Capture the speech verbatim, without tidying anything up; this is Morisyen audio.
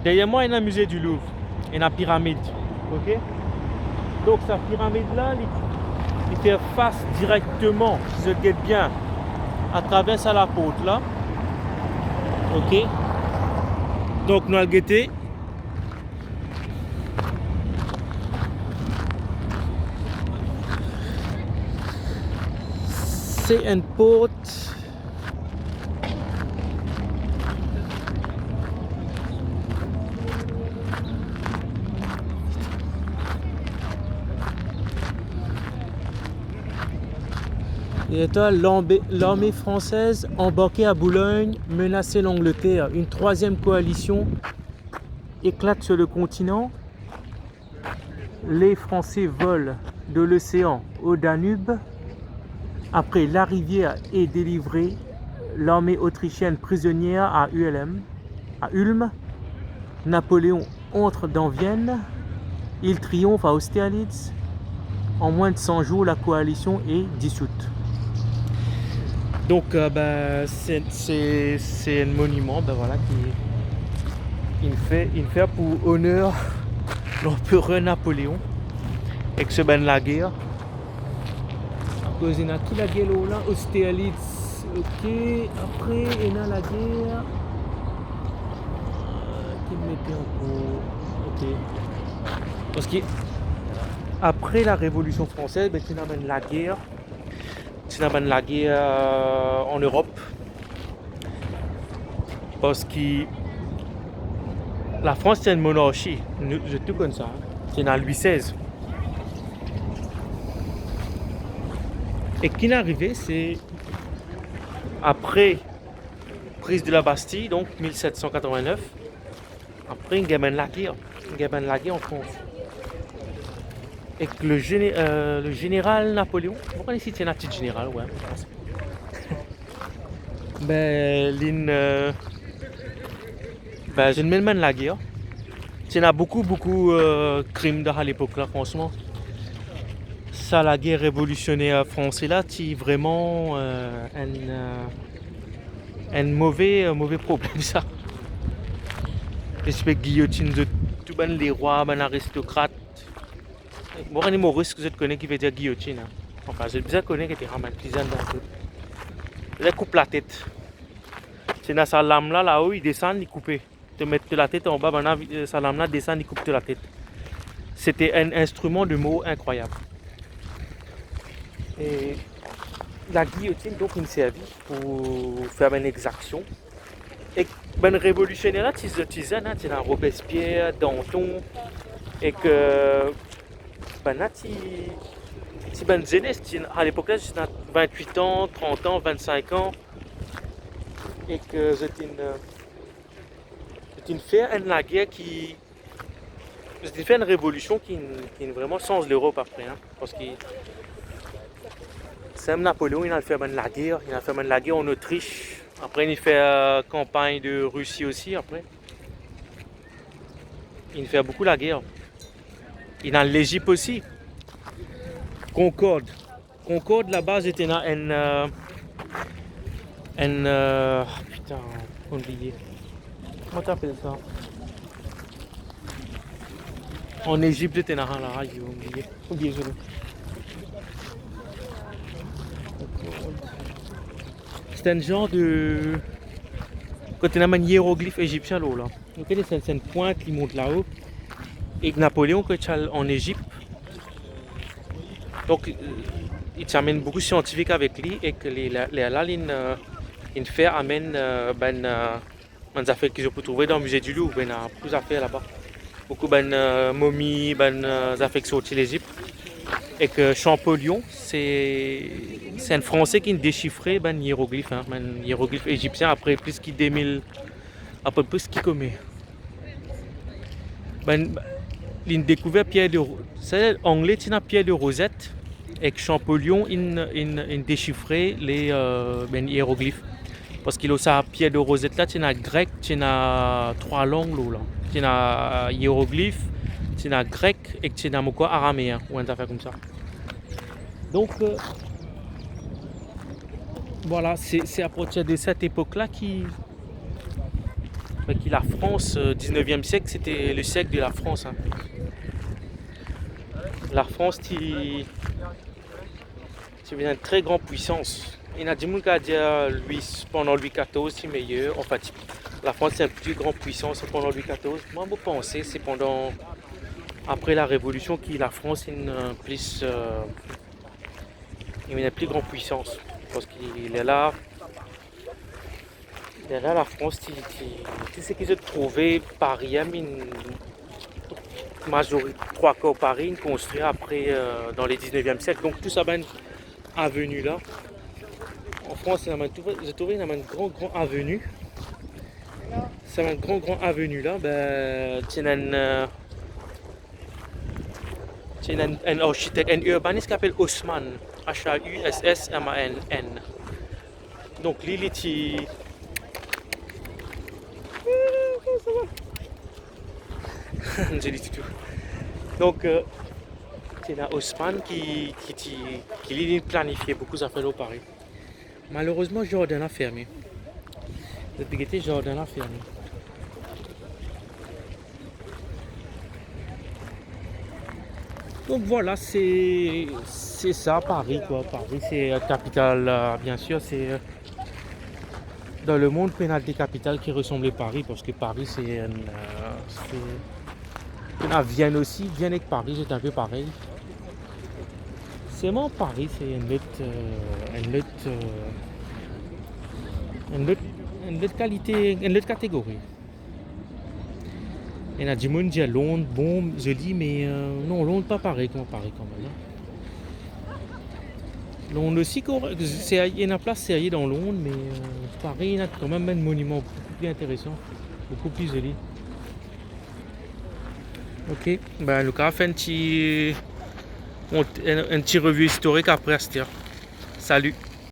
Deryer mwa, ena Musée du Louvre, ena piramid. Ok? Donk, sa piramid la, li, li fer fas direkteman, si zot get bien, atraver sa laport la. Ok? Donk, nou al gete. Se enn port. Et attends, l'armée, l'armée française embarquée à Boulogne menaçait l'Angleterre. Une troisième coalition éclate sur le continent. Les Français volent de l'océan au Danube. Après la rivière est délivrée, l'armée autrichienne prisonnière à U L M, à Ulm, Napoléon entre dans Vienne, il triomphe à Austerlitz. En moins de cent jours, la coalition est dissoute. Donk, euh, ben, se, se, se enn moniman, ben vwala, ki, ki inn fer, inn fer pou oner Lanperer Napoleon ek so bann lager. Akoz ena ki lager lor la? Austerlitz. Ok, apre ena lager, euh, ki mete ankor? Ok. Parski apre la Révolution française, ben, ti ena bann lager, ti ena bann lager, euh, an Erop. Parski Lafrans ti enn monarki, nou, zot tou konn sa, hein. Ti ena Louis seize. E ki inn arive, se apre prise de la Bastille, donk mil set san katrovin-nef, apre, inn gagn bann lager, inn gagn bann lager an Frans. Ek le géné-, euh, le général Napoléon, mo pa kone si ti ena tit général, ouais, mo pans. Ben, linn, euh, ben, zot inn mennen bann lager. Ti ena boukou, boukou, euh, krim dan sa lepok la, fransman. Sa lager revolisioner franse la, ti vreman, euh, enn, euh, enn move, euh, move problem, sa. Zot ti pe giyotinn zot, tou bann lerwa, bann aristokrat. Mo pa kone Moris, ki zot kone ki vedir giyotinn, hein. Anfin, zot bizin kone ki ete ramann pli zenn dan zot. Li koup latet. Ti ena sa lam la, lao, li desann, li koupe. To met to latet anba, bann la, euh, sa lam la desann, li koup to latet. C'était un instrument de mort incroyable. E lagiyotinn, donk, inn servi pou fer bann egzaksion. Ek bann revolisioner la, ti, ti zenn, hein, ti ena Robespierre, Danton, ek, euh, bann la ti, ti bann zenes, ti, a lepok la, ti ena vintwit an, trant an, vintsink an, ek, euh, zot inn, euh, zot inn fer enn lager ki, zot inn fer enn revolision ki, ki vreman sanz Lerop apre, hein, parski samem Napoleon, inn al fer bann lager, inn al fer bann lager an Otris, apre inn fer, euh, kanpagn de Risi osi, apre inn fer boukou lager. Inn al Lezip osi. Concorde. Concorde, labaz, ti ena enn, euh, enn, euh, ah, putain, mo bliye. Kouma ti apel sa? An Ezip, ti ena la, ayo, mo bliye. Mo bliye so nom. Se enn zan de, kot ena bann ieroglif ezipsien lor la. Donk, se, se enn pwint ki mont lao. E Napoleon, kan li ti al an Ezip, donk, euh, li ti amenn boukou siantifik avek li, ek li, la, lerla, li inn, euh, inn fer amenn, euh, bann, euh, bann zafer ki zot pou trouve dan Musée du Louvre, ena boukou zafer laba. Boukou bann, euh, momi, bann, euh, zafer ki sorti Lezip. Ek, euh, Champollion, se, se enn Franse ki inn desifre bann ieroglif, hein, bann ieroglif ezipsien apre plis ki de mil, apre plis ki kome. Bann, li inn dekouver pier de Ro-, se Angle ti ena pier de Rosette, ek Champollion inn, inn, inn desifre le, euh, bann ieroglif. Parski lor sa pier de Rosette la, ti ena grek, ti ena trwa lang lor la. Ti ena ieroglif, ti ena grek, ek ti ena mo krwar arameen, ou enn zafer koumsa. Donk, euh, vwala, se, se apartir de set epok la ki, Ki Lafrans, euh, dix-neuvième siècle, c'était le siècle de la France, hein. Lafrans ti, ti vinn enn tre gran pwisans. Ena dimoun ki dir Lwi, pandan Lwi katorz ti meyer, anfin, ti, Lafrans ti enn pli gran pwisans pandan Lwi katorz. Mwa, mo panse se pandan, apre la Revolision, ki Lafrans inn, euh, plis, euh, inn vinn enn pli gran pwisans. Parski lerla, lerla Lafrans ti, ti, tou seki zot trouve Pari, hein, inn mazori-, trwa kar Pari inn konstrir apre, euh, dan le dix-neuvième siècle. Donk tou sa bann aveni la, an Frans, ena bann, trouve, zot trouve ena bann gran, gran aveni. Sa bann gran, gran aveni la, be, ti ena enn, euh, ti ena enn, enn arkitek, enn irbanis ki apel Haussmann, H A U S S M A N N. Donk li, li ti, zoli toutou. Donk, euh, ti ena Haussmann ki, ki ti, ki li, li planifie boukou zafer lor Pari. Malerezman, zardin la ferme. Zot pe gete, zardin la ferme. Donk vwala, se, se sa Pari, kwa. Pari, se, euh, kapital, euh, bien sir, se, euh, dan lemond, pena de kapital ki resanm Pari, parski Pari, se enn, euh, se, pena Vienne osi, Vienne ek Pari, se enn pe parey. Selman Pari, se enn lot, euh, enn lot, euh, enn lot, enn lot kalite, enn lot kategori. Ena dimoun dir Lond bon, zoli, me, euh, non, Lond pa parey kouma Pari kanmem, hein. Lond osi korek, serye, ena plas serye dan Lond, me, euh, Pari ena kanmem bann moniman boukou pli interesan, boukou pli zoli. Ok, be, nou kapav fer enn ti, enn, enn ti revi istorik apre aster. Salut.